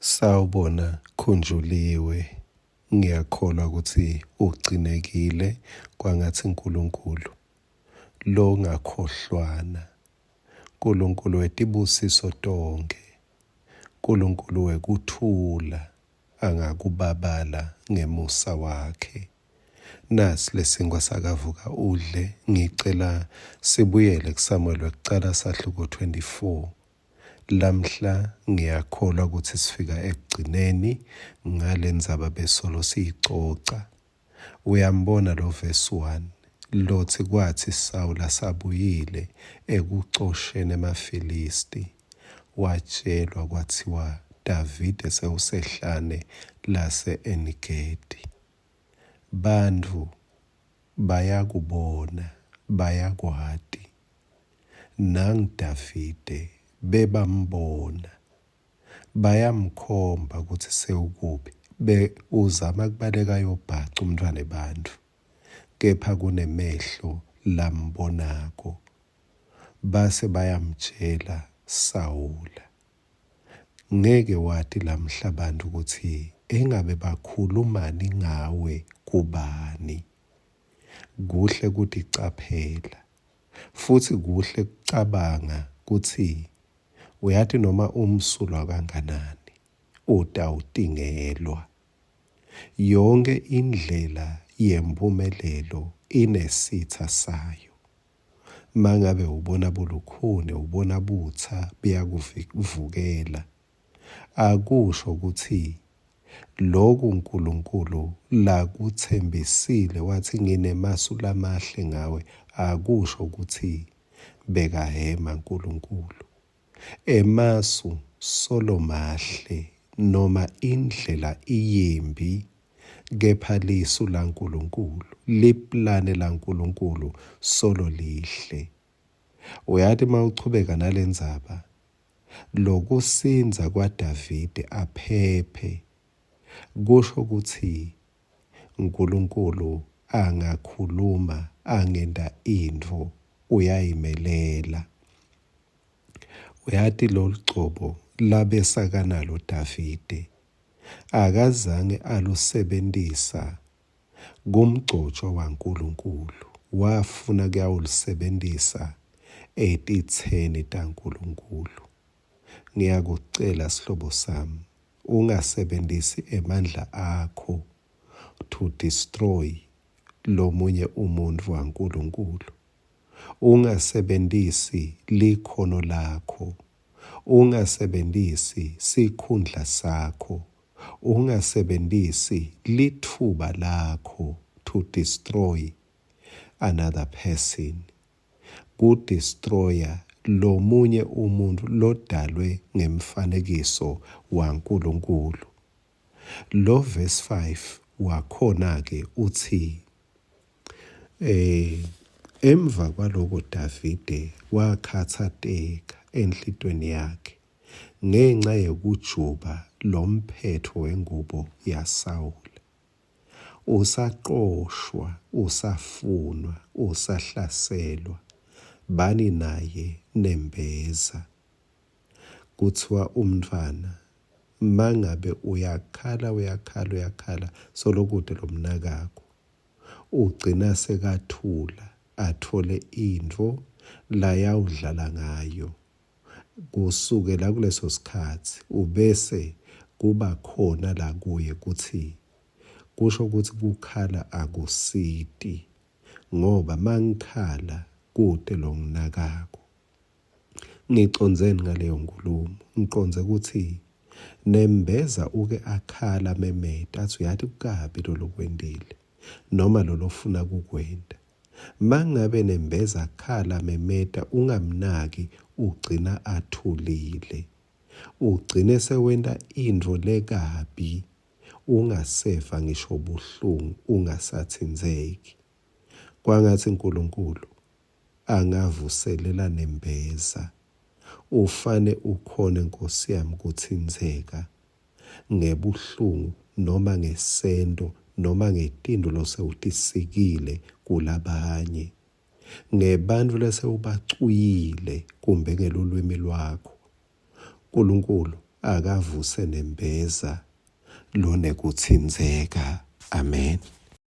Sawubona Khunjuliwe, ngiyakholwa kutsi ugcinekile kwangatsi Nkulunkulu longakhohlwana, Nkulunkulu wetibusiso tonkhe, Nkulunkulu wekuthula angakubabala ngemusa wakhe. Nasi lesinkwa sakavuka udle, ngicela sibuyele kuSamuel wekucala sahluko 24. Lamhla ngiyakholwa kutsi sifika ekugcineni ngalendzaba besolo siyicoca. Uyambona lo verse 1 lotsi kwatsi Sawula asabuyile ekucosheni emaFilisti, watjelwa kwatsiwa Davide sewusehlane lase-Enigedi. Bantfu bayakubona, bayakwati. Nangu Davide, bebambona. Bayamkhomba kutsi sewukuphi. Be, uzama kubaleka ayobhaca umntfwanebantfu, kepha kunemehlo lambonako. Base bayamtjela Sawula. Ngeke wati lamhla bantfu kutsi engabe bakhulumani ngawe kubani. Kuhle kuticaphela futsi kuhle kucabanga kutsi uyati noma umsulwa kanganani utawutingelwa. Yonkhe indlela yemphumelelo inesitsa sayo. Mangabe ubona bulukhuni, ubona butsa buyakuvukela, akusho kutsi loku Nkulunkulu lakutsembisile watsi nginemasu lamahle ngawe, akusho kutsi bekahhema Nkulunkulu. Emasu solo mahle noma indlela iyimbi kepha lisu laNkulunkulu, liplane laNkulunkulu solo lihle. Uyati uma uchubeka nalendzaba, lokusindza kwaDavide aphephe kusho kutsi Nkulunkulu angakhuluma angenta intfo uyayimelela. Uyati lolugcobo labesakanalo Davide akazange alusebentisa kumgcotshwa waNkulunkulu, wafuna kuyawulusebentisa etitseni taNkulunkulu. Ngiyakucela sihlobo sami, ungasebentisi emandla akho to destroy lomunye umuntfu waNkulunkulu. Ungasebentisi likhono lakho, ungasebentisi sikhundla sakho, ungasebentisi litfuba lakho to destroy another person. Kudestroya lomunye umuntfu lodalwe ngemfanekiso waNkulunkulu. Lo verse 5 wakhona-ke utsi, eh emva kwaloko Davide wakhatsateka enhlitweni yakhe ngenca yekujuba lomphetfo wengubo yaSawula. Usaqoshwa, usafunwa, usahlaselwa, bani naye nembeza. Kutsiwa umntfwana mangabe uyakhala uyakhala uyakhala solo kute lomnakako ugcina sekathula atfole intfo layawudlala ngayo. Kusukela kuleso sikhatsi ubese kuba khona la kuye kutsi kusho kutsi kukhala akusiti ngoba mangikhala kute longinakako. Ngicondzeni ngaleyo nkhulumo? Ngiqondze kutsi nembeza uke akhala amemete atsi uyati kukabi lolokwentile noma lolofuna kukwenta. Mangabe nembeza akhala amemeta ungamnaki ugcina athulile. Ugcine sewenta intfo lekabi ungaseva ngisho buhlungu ungasatsintseki. Kwangatsi Nkulunkulu angavuselela nembeza. Ufane ukhone Nkosi yami kutsintseka ngebuhlungu noma ngesento noma ngetintfo losewutisikile kulabanye, ngebantfu lesewubacwiyile kumbe ngelulwimi lwakho. Nkulunkulu akavuse nembeza lonekutsintseka. Amen.